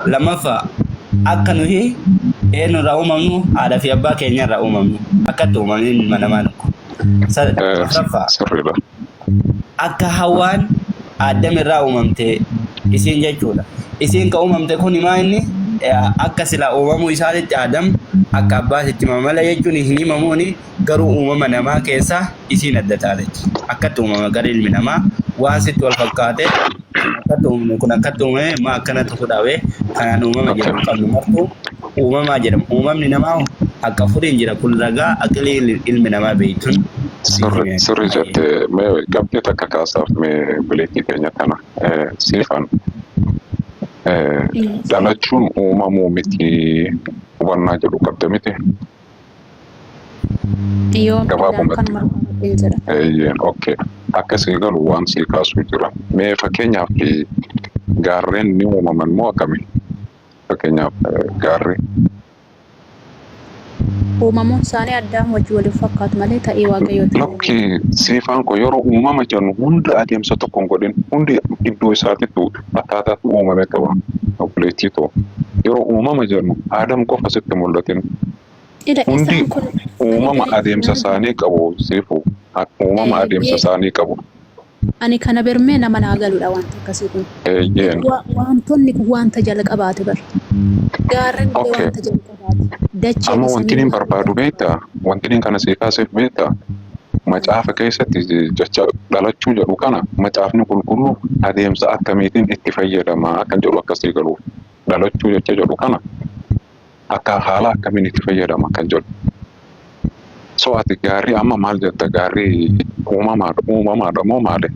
Lammaffaa, akka nuyi eenyurraa uumamnu? Haadha fi abbaa keenyarraa uumamnu. Akkatti uumamni ilma namaa tokko. Afraffaa, Sirriidha. akka Hawwaan Addam irraa uumamte isiin jechuudha. Isiin ka uumamte kun maa inni akka silaa uumamuu isaatitti Adam akka abbaatitti himama malee jechuun hin himamuuni, garuu uumama namaa keessaa isiin adda taatetti. Akkatti uumama gara ilmi namaa waan sitti wal fakkaate akkatti uumame kun akkatti uumame maa akkanatti kudhaawee kanaan uumama jedhamu qabnu martuu uumamaa jedhama. Uumamni namaa akka afuriin jira, kun ragaa aqilii ilmi namaa beeytun. Sirri sirri jette. Mee qabxii takka kaasaaf mee bileettii keenya kana siifan dhalachuun uumamuu miti hubannaa jedhu qabda miti? Yoo Gabaabumatti. Kanuma barbaadeen jira. Eeyyeen, okay. Akka sii galu waan sii kaasuu jira. Mee fakkeenyaaf gaarreen ni uumaman moo akkami? Fakkeenyaaf gaarri. Uumamuun isaanii Addaam wajjin waliif fakkaatu malee ta'ee Waaqayyooti. Lakki, siifaan koo, yeroo uumama jennu hunda adeemsa tokko hin godhin, hundi iddoo isaatitti akkaataatti uumame qaba. Obboleettii too, yeroo uumama jennu Aadam qofa sitti mul'atin. Ila Hundi isaan kun uumama adeemsa isaanii qabu, siifu uumama adeemsa isaanii qabu. Ani kana birmee nama naa galudha wanti akkasii kun. Wantoonni kun wanta jalqabaati bar. Gaarren illee wanta jalqabaati. Dachee Amma fi wanti samiin inni wanta barbaadu beektaa? Wanti inni kana sii kaaseef beektaa? Macaafa keessatti jecha dhalachuu jedhu kana Macaafni Qulqulluu adeemsa akkamiitiin itti fayyadama kan jedhu akkasii galuuf. Dhalachuu jecha jedhu kana akka haala akkamiin itti fayyadama kan jedhu. So ati gaarri amma maal jetta? Gaarri uumamaadha uumamaadha moo maali?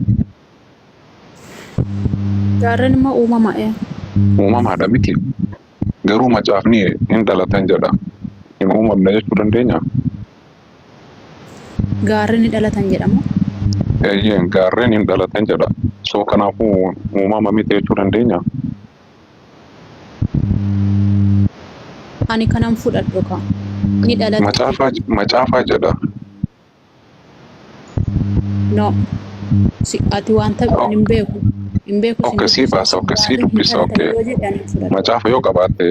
Gaarren immoo uumama. Uumamaadha miti. Garuu macaafni hin dhalatan jedha. Hin uumamne jechuu dandeenya? Gaarren ni dhalatan jedhamu. Eeyyeen, gaarreen hin dhalatan jedha. So kanaafuu uumama miti jechuu dandeenya? Ani kanan fudhadhu ka. Ni dhalatan. Macaafaa macaafaa jedha. No. Si, ati wanta ani hin beeku. Hin beeku sin Okay, sii dubbisa. baasa, okay, sii Gaarren hin dubbisa, dhalatan okay. yoo jedhe ani hin fudhadhu. Macaafa yoo qabaatte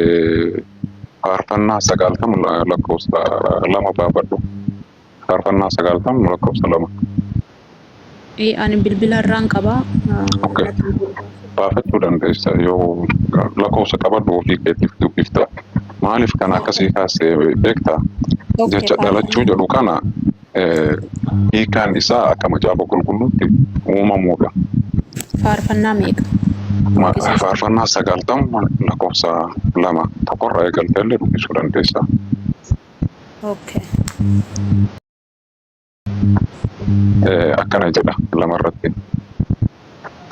Faarfannaa 90 lakkoofsa 2 baafadhu. Faarfannaa 90 lakkoofsa 2. Ani bilbila irraan qaba. Okay. Baafachuu dandeessa, yoo lakkoofsa qabadhu ofii keetiif dubbifta. Maaliif kana akkasii kaasee beektaa? Jecha dhalachuu jedhu kana hiikaan isaa akka Macaafa Qulqulluutti uumamuudha. Faarfannaa meeqa? Faarfannaa 90 lakkoofsa 2 tokkorraa eegaltee illee dubbisuu dandeessa. Okay. Akkana jedha lamarratti.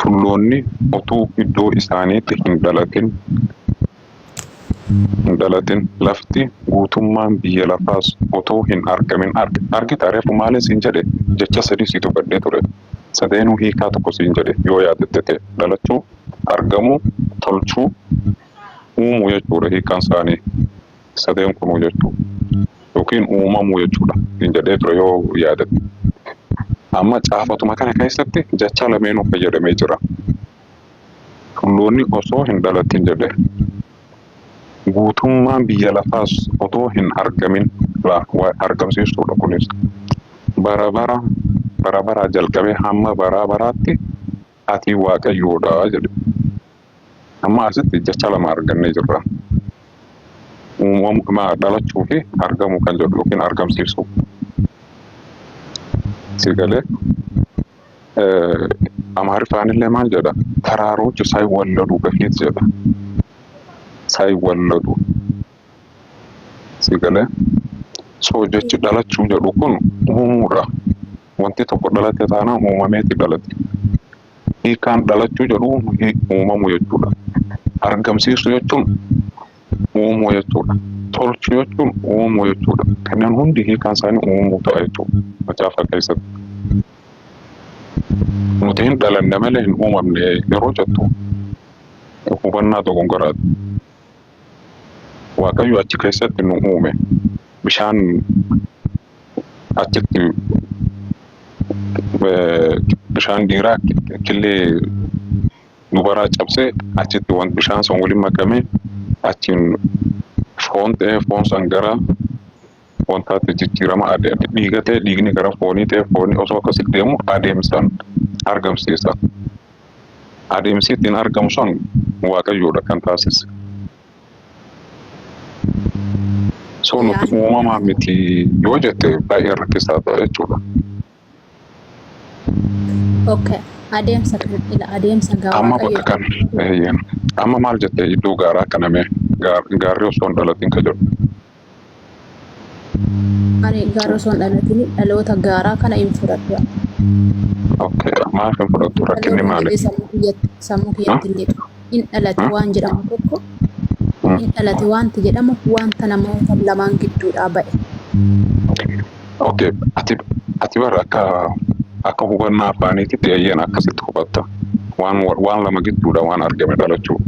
Tulloonni utuu iddoo isaaniitti hin dhalatin hin dhalatin, lafti guutummaan biyya lafaas otoo hin argamin. Argita, reefu maaliin siin jedhe? Jecha sadii sii tuqadhee ture. Sadeenuu hiikaa tokko siin jedhe yoo yaadatte ta'e. Dhalachuu, argamuu, tolchuu, uumuu jechuudha hiikaan isaanii. Sadeen kunuu jechuudha. Yookiin uumamuu jechuudha siin jedhee ture yoo yaadatte. Amma caafatuma kana keessatti jecha lameenuu fayyadamee jira. Tulloonni osoo hin dhalatin jedhe. Guutummaan biyya lafaas otoo hin argamin argamsiisuudha kunis. Bara bara bara baraa jalqabee hamma baraa baraatti ati Waaqayyoodha jedhe. Amma asitti jecha lama argannee jirra. Uumama dhalachuu fi argamuu kan jedhu yookiin argamsiisuu. Si galee? Amaariffaan illee maal jedha? ተራሮች ሳይወለዱ በፊት jedha. ሳይወለዱ. Si galee? So jechi dhalachuu jedhu kun uumuudha. Wanti tokko dhalate taanaan uumameeti dhalate. Hiikaan dhalachuu jedhu uumamuu jechuudha. Argamsiisuu jechuun uumuu jechuudha. Tolchuu jechuun uumuu jechuudha. Kanneen hundi hiikaan isaanii uumuu ta'a jechuudha. Macaafa keessatti. Nuti hin dhalanne malee hin uumamne yeroo jettu hubannaa dogongoraati. Waaqayyo achi keessatti nu uume. Bishaan achitti bishaan dhiiraa killee dubaraa cabsee achitti wanti bishaan sun waliin makamee Achiin foon ta'ee foon san gara wantaatti jijjiirama dhiiga ta'e dhiigni gara foonii ta'e foonii osoo akkasitti deemu adeemsaan argamsiisa. Adeemsi ittiin argamu sun Waaqayyoodha kan taasise. So nuti uumamaa miti yoo jette baay'ee rakkisaa ta'a jechuudha. Okay. Adeemsa kan ila adeemsa gaa Amma Waaqayyo bakka kan eeyyeen. Amma maal jette iddoo gaaraa kana mee gaarri osoo hin dhalatin ka jedhu. Ani gaara osoo hin dhalatin dhaloota gaaraa kana hin fudhadhu. Okay. Maaf hin fudhattu rakkinni Dhaloota maali? jedhee sammuu kiyyatti sammuu kiyyatti illee hin dhalate waan jedhamu tokko hin dhalate wanti jedhamu wanta namoota lamaan gidduudhaa ba'e. Okay. Ati bara akka hubannaa afaaniititti eeyyeen akkasitti hubatta. Waan lama gidduudha waan argame dhalachuu.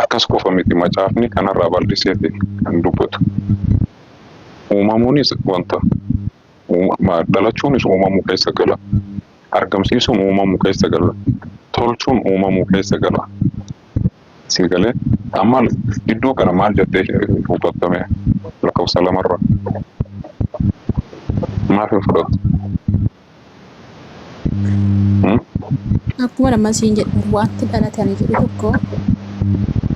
Akkas qofa miti macaafni kanarraa bal'iseeti kan dubbatu. Uumamuunis wanta dhalachuunis uumamuu keessa gala. Argamsiisuun uumamuu keessa gala. Tolchuun uumamuu keessa gala. Si galee amma iddoo kana maal jettee hubattame lakkoofsa lamarra? Maaf hin fudhattu? Akkuma nama siin jedhu wanti dhalate ani jedhu tokko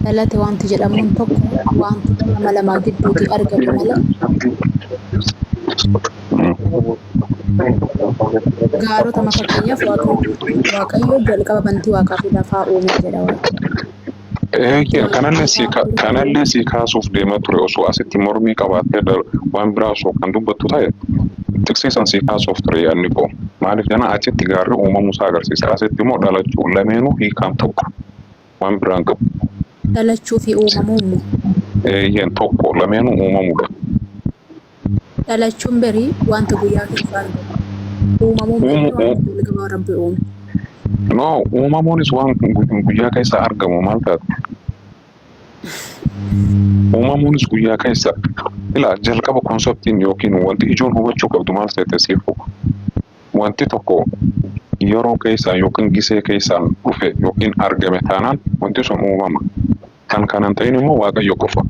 dhalate wanti jedhamuun tokko wantoota nama lamaa gidduutti argamu malee gaarota ma fakkeenyaaf Waaqayyo jalqaba bantii waaqaa fi lafaa uume jedha Waaqayyo. Eeyyee kanallee si kaasuuf deemaa ture osoo asitti mormii qabaattee waan biraa osoo kan dubbattu ta'e tiksiisan si kaasuuf ture yaadni koo. Maaliif jennaan achitti gaarri uumamuu isaa agarsiisa. Asitti immoo dhalachuu lameenuu hiikaan tokko waan biraan qabu. Dhalachuu fi uumamuu immoo. Eeyyeen tokko lameenuu uumamuudha. Dhalachuun berii wanta guyyaa keessa argamu. Uumamuun berii wanta jalqaba Rabbi uume. No, uumamuunis waan guyyaa keessa argamu maal taate? Uumamuunis guyyaa keessa ilaa jalqaba conceptiin yookiin wanti ijoon hubachuu qabdu maal ta'e siif wanti tokko yeroo keessaan yookiin gisee keessaan dhufe yookiin argame taanaan wanti sun uumama. Kan kanan ta'in immoo Waaqayyo qofa.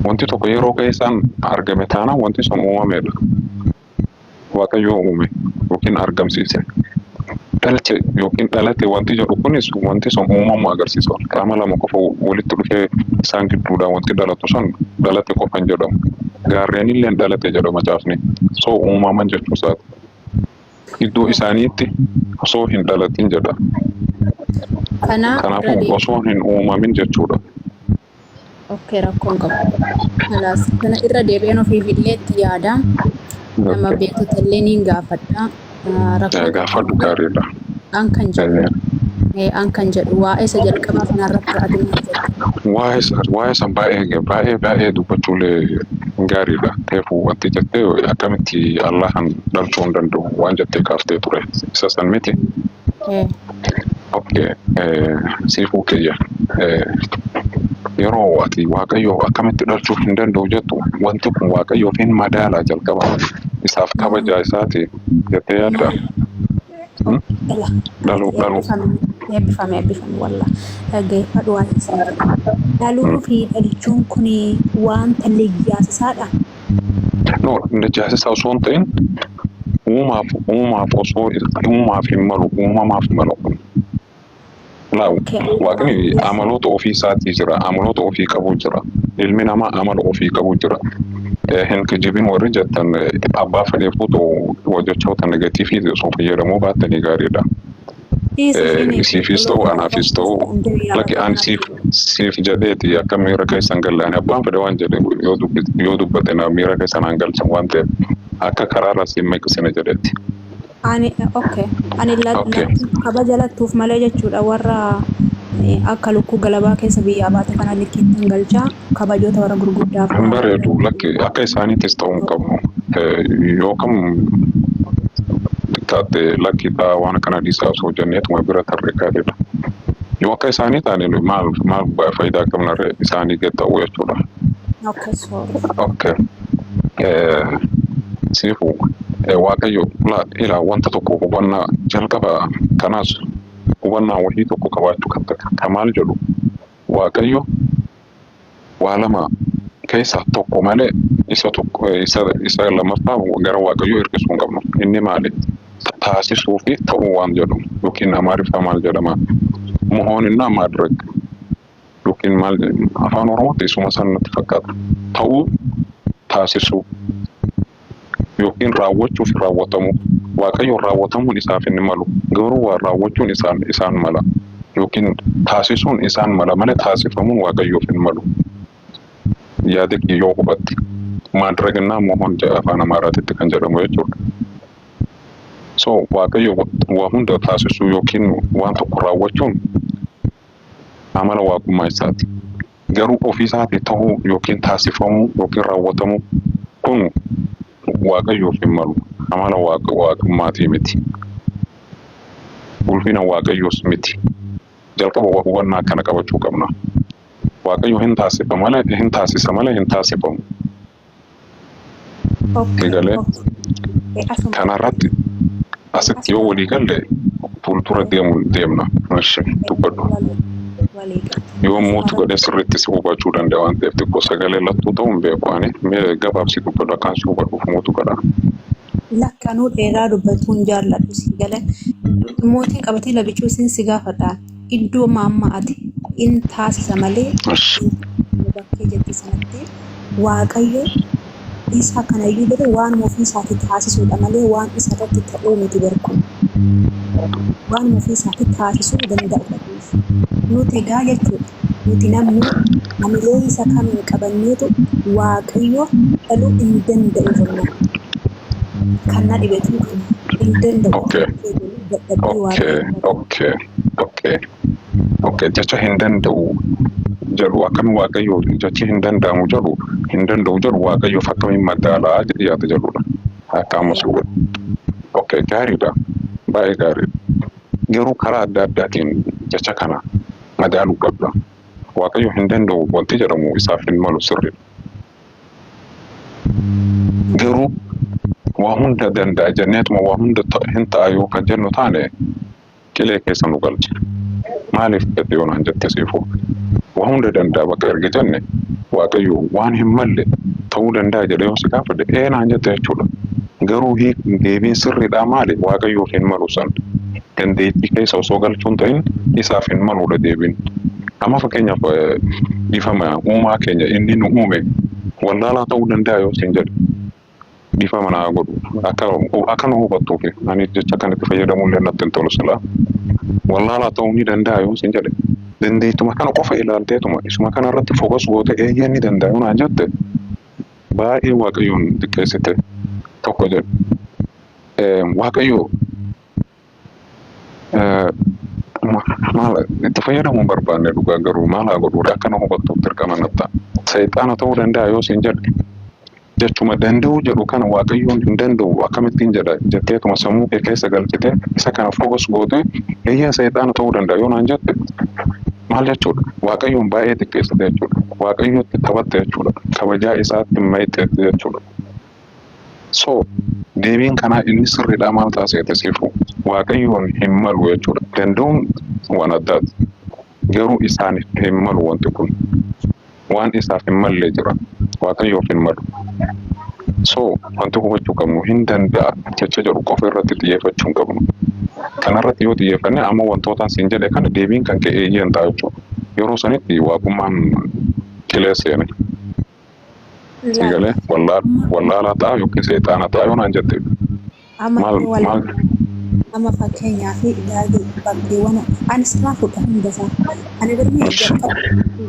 Wanti tokko yeroo keessaan argame taanaan wanti sun uumamedha. Waaqayyo uume yookiin argamsiise. Dhalche yookiin dhalate wanti jedhu kunis wanti sun uumamu agarsiisa. Qaama lama qofa walitti dhufee isaan gidduudhaan wanti dhalatu sun dhalate qofa hin jedhamu. Gaarreen illee dhalate jedha macaafni. So uumaman jechuu isaati. Iddoo isaaniitti osoo hin dhalatin jedha. Kanaafuu osoo hin uumamin jechuudha. Okay, rakkoon qabu. Kalaas kana irra deebi'een ofii fidee yaada. Nama beektota illee niin gaafadha. Rakkoo Gaafadhu gaariidha. An kan jedhu an kan jedhu waa'ee isa jalqabaa kanarratti ati maal jettu? Waa'ee san baay'ee baay'ee baay'ee dubbachuulee gaariidha. Reefu wanti jettee akkamitti Allahan dhalchuu hin danda'u waan jettee kaaftee ture. Isa san miti. Okay, siifuu kiyya. Yeroo ati Waaqayyo akkamitti dhalchuu hin danda'u jettu wanti kun Waaqayyoof hin madaalaa jalqaba. Isaaf kabajaa isaati jettee yaadda? Dhaluu dhaluu. Eebbifame eebbifame walla dhaggeeffadhu waan isin jedhu. Dhaluu fi dhalchuun kun wanta leeyyaasisaadha. No, leeyyaasisaa osoo hin ta'in uumaaf osoo uumaaf hin malu uumamaaf mala kun. Laa Waaqni amaloota ofii isaatii jira amaloota ofii qabu jira ilmi namaa amala ofii qabu jira. Hin kijibin warri jettan abbaa fedheefuu ta'u jechoota negatiivii osoo fayyadamuu baattanii gaariidha. Isiifis ta'u anaafis ta'u lakki ani siif jedheeti akka miira keessan galle ani abbaan fedhe waan jedhe yoo dubbate na miira keessan aan galchan waan ta'eef akka karaarra siin maqsine jedheeti. Ani okay ani kabaja lattuuf malee jechuudha warra akka lukkuu galabaa keessa biyyaa baate kana likkiitti galchaa kabajoota warra gurguddaaf. Hin bareedu lakki akka isaaniittis ta'uu hin qabu. Yookaan xiqqaatte lakki ta'a waan akkana dhiisaa osoo jenneetuma bira tarree gaariidha. Yoo akka isaanii taane maal maal faayidaa qabna isaanii gad ta'uu jechuudha. Okay, sorry. Okay. Siifuu Waaqayyo ilaa wanta tokko hubannaa jalqaba kanaas hubannaa wahii tokko qabaachuu qabda. Ka maal jedhu Waaqayyo Waa lama keessaa tokko malee isa tokko isa lammaffaa gara Waaqayyoo hirkisuu hin qabnu. Inni maali? Taasisuu fi ta'uu waan jedhu yookiin Amaariffaa maal jedhama? መሆንና ማድረግ yookiin maal afaan Oromootti isuma san natti fakkaata. Ta'uu, taasisuu yookiin raawwachuu fi raawwatamuu. Waaqayyoon raawwatamuun isaaf hin malu. Garuu waan raawwachuun isaan mala yookiin taasisuun isaan mala malee taasifamuun Waaqayyoof hin malu. Yaada yoo hubatte ማድረግና መሆን afaan Amaaraatitti kan jedhamu jechuudha. So Waaqayyo waa hunda taasisuu yookiin waan tokko raawwachuun amala waaqummaa isaati. Garuu ofiisaatii ta'uu yookiin taasifamuu yookiin raawwatamuu kun Waaqayyoof hin malu. Amala waaqummaatii miti. Ulfina Waaqayyoos miti. Jalqaba hubannaa akkana qabachuu qabna. Waaqayyo hin taasifa malee hin taasisa malee hin taasifamu. Egalee kanarratti asitti yoo walii galle fuuldura deemna. Ishi dubbadhu. Yoo mute godhee sirriitti si hubachuu danda'a waan ta'eef xiqqoo sagalee lattuu ta'uu hin beeku ani mee gabaabsi dubbadhu, akkaan si hubadhuuf mute godha. Lakkanuu dheeraa dubbatuun jaalladhu si galan. Mootiin qabatee labichuu sin si gaafadha. Iddoo amma ati in taasisa malee bakkee jetti sanatti Waaqayyo isa kanayyuu jedhe waan ofii isaatii taasisuudha malee waan isa irratti ta'uu miti beeku. Waan ofii isaatii taasisuu danda'udha. Nuti egaa jechuudha. Nuti namni hamilee isa kamiin qabanneetu Waaqayyo dhaluu hin danda'u jenna. Kan na dhibetu kana hin danda'u. Dadhabbii Waaqayyoo. Okay, jecha hin danda'u jedhu akkami Waaqayyo jechi hin danda'amu jedhu hin danda'u jedhu Waaqayyoof akkamiin madaalaa jedhi yaada jedhudha. Akka ammas hubadhu. Okay, gaariidha. Baay'ee gaariidha. Garuu karaa adda addaatiin jecha kana madaaluu qabda. Waaqayyo hin danda'u wanti jedhamu isaaf hin malu sirriidha. Garuu waa hunda danda'a jenneetuma waa hunda hin ta'a yoo kan jennu taane qilee keessa nu galcha. Maaliif jette yoo naan jette siifuu? Waa hunda danda'a bakka erga jenne Waaqayyo waan hin malle ta'uu danda'a jedhee yoo si gaafadhe ee naan jette jechuudha. Garuu deebiin sirriidhaa maali? Waaqayyoof hin malu san. Dandeettii keessa osoo galchuun ta'in isaaf hin maluudha deebiin. Amma fakkeenyaaf dhiifama, uumaa keenya inni nu uume wallaalaa ta'uu danda'a yoo siin jedhe, dhiifama naa godhu, akka nu hubattuuf ani jecha kanatti fayyadamuu illee natti hin tolu silaa. Wallaalaa ta'uu ni danda'a yoo siin jedhe, dandeettuma kana qofa ilaalteetuma isuma kana irratti focus goote eeyyee ni danda'a yoo naan jette, baay'ee Waaqayyoon xiqqeessite tokko jedhe. Waaqayyo maal itti fayyadamuu hin barbaanne dhugaa, garuu maal haa godhu akka nu hubattuuf dirqama natti ta'a. Seexaana ta'uu danda'a yoo siin jedhe, jechuma danda'uu jedhu kana Waaqayyoon hin danda'u akkamittiin jedha jetteetuma sammuu kee keessa galchite isa kana focus goote eeyyee seexaana ta'uu danda'a yoo naan jette maal jechuudha? Waaqayyoon baay'ee xiqqeessite jechuudha. Waaqayyootti taphatte jechuudha. Kabajaa isaatti mayxeette jechuudha. So deebiin kanaa inni sirriidhaa maal taasise siifu? Waaqayyoon hin malu jechuudha. Danda'uun waan addaati. Garuu isaaniif hin malu wanti kun. Waan isaaf hin malle jira. Waaqayyoof hin malu. So wanti hubachuu qabnu hin danda'a jecha jedhu qofa irratti xiyyeeffachuu hin qabnu. Kanarratti yoo xiyyeeffanne amma wantootaan siin jedhe kana deebiin kan ka'e eeyyeen ta'a jechuudha. Yeroo sanitti waaqummaan qilee seene. Sigalee wallaalaa ta'a yookiin seexaana ta'a yoo naan jette Amma maal maal Amma fakkeenyaaf daagii bakkeewwan ani sirraa fudha hunda isaa. Ani birrii jalqaba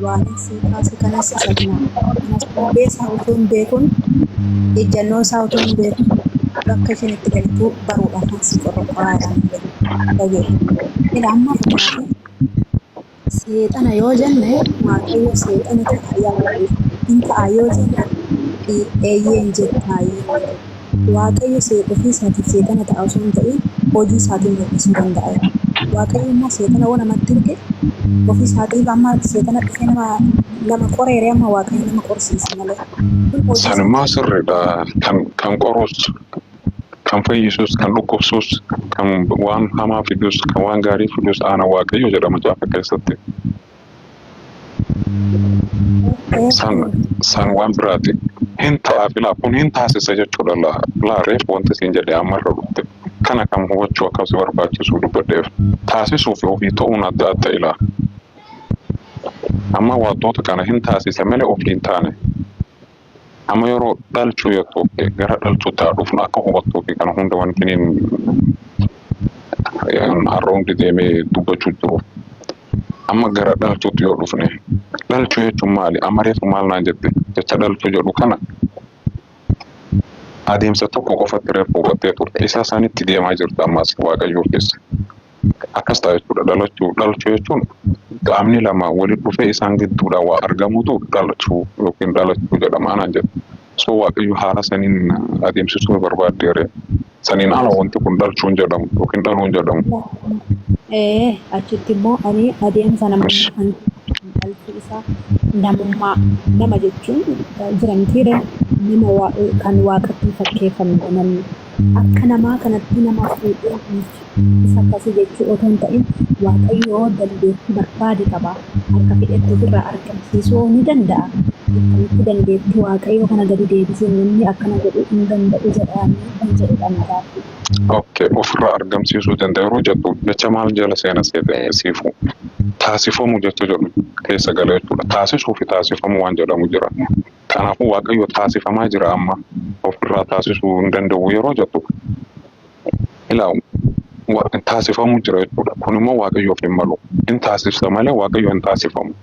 waan si kaase kanas isa kana kanas beesaa utuu hin beekun, ejjannoo isaa utuu hin beekun, bakka isheen itti galtuu baruudhaaf kan si qorqoraadhaan dhagee. Ila amma fakkeenyaaf seexana yoo jenne, Waaqayyo seexana ta'a yaa hin ta'a yoo jenne, eeyyeen jettaayyee. Waaqayyo ofii isaatiif seexana ta'a osoo hin ta'in hojii isaatiin mul'isuu danda'a. Waaqayyo immoo seexana yoo namatti erge ofii isaatiif amma seexana dhufee nama qoreere, amma Waaqayyo nama qorsiisa malee. Kun hojii Sanummaa sirriidha. Kan qorus, kan fayyisus, kan dhukkubsus, kan waan hamaa fidus, kan waan gaarii fidus ana Waaqayyo jedha macaafa keessatti. San san waan biraati. Hin ta'aa filaa kun hin taasisa jechuudha laa laa reef wanti siin jedhe ammarra dhufte. Kana kam hubachuu akka si barbaachisu dubbadheef. Taasisuu fi ofii ta'uun adda adda ilaa. Amma wantoota kana hin taasise malee ofii hin taane. Amma yeroo dhalchuu jettuuf gara dhalchuutti haa dhufnu akka hubattuufi kana hunda wanti har'a hundi deemee dubbachuu jiruuf. Amma gara dhalchuutti yoo dhufne dhalchuu jechuun maali? Amma reefu maal naan jette? Jecha dhalchuu jedhu kana adeemsa tokko qofatti reefu hubattee turte. Isa sanitti deemaa jirta ammas Waaqayyoo keessa. Akkas ta'a jechuudha. Dhalachuu dhalchuu jechuun qaamni lama walitti dhufee isaan gidduudhaan waa argamutu dhalachuu yookiin dhalachuu jedhama naan jedhu. So Waaqayyo haala saniin adeemsisuu barbaaddeere. Saniin ala wanti kun dhalchuu hin jedhamu yookiin dhaluu hin jedhamu. Ee, achitti immoo ani adeemsa namummaa kan dhalchuu isaa namummaa nama jechuun jira mitiire nama kan waaqatti fakkeeffamudha namni. Akka namaa kanatti nama fuudhee dhalchu isa akkasii jechuu otoo hin ta'in Waaqayyo dandeettii barbaade qaba. Akka fedhetti ofirraa argamsiisuu ni danda'a. Akkamitti dandeettii Waaqayyoo kana gadi deebisee namni akkana godhuu hin danda'u jedhaanii kan jedhudha gaaffii. Okay, ofirraa argamsiisuu danda'a yeroo jettu jecha maal jala seena seete siifu taasifamu jecha jedhu keessa gala jechuudha. Taasisuu fi taasifamuu waan jedhamu jira. Kanaafuu Waaqayyo taasifamaa jira amma ofirraa taasisuu hin danda'u yeroo jettu ilaa taasifamuu jira jechuudha. Kun immoo Waaqayyoof hin malu. Hin taasisa malee Waaqayyo hin taasifamu.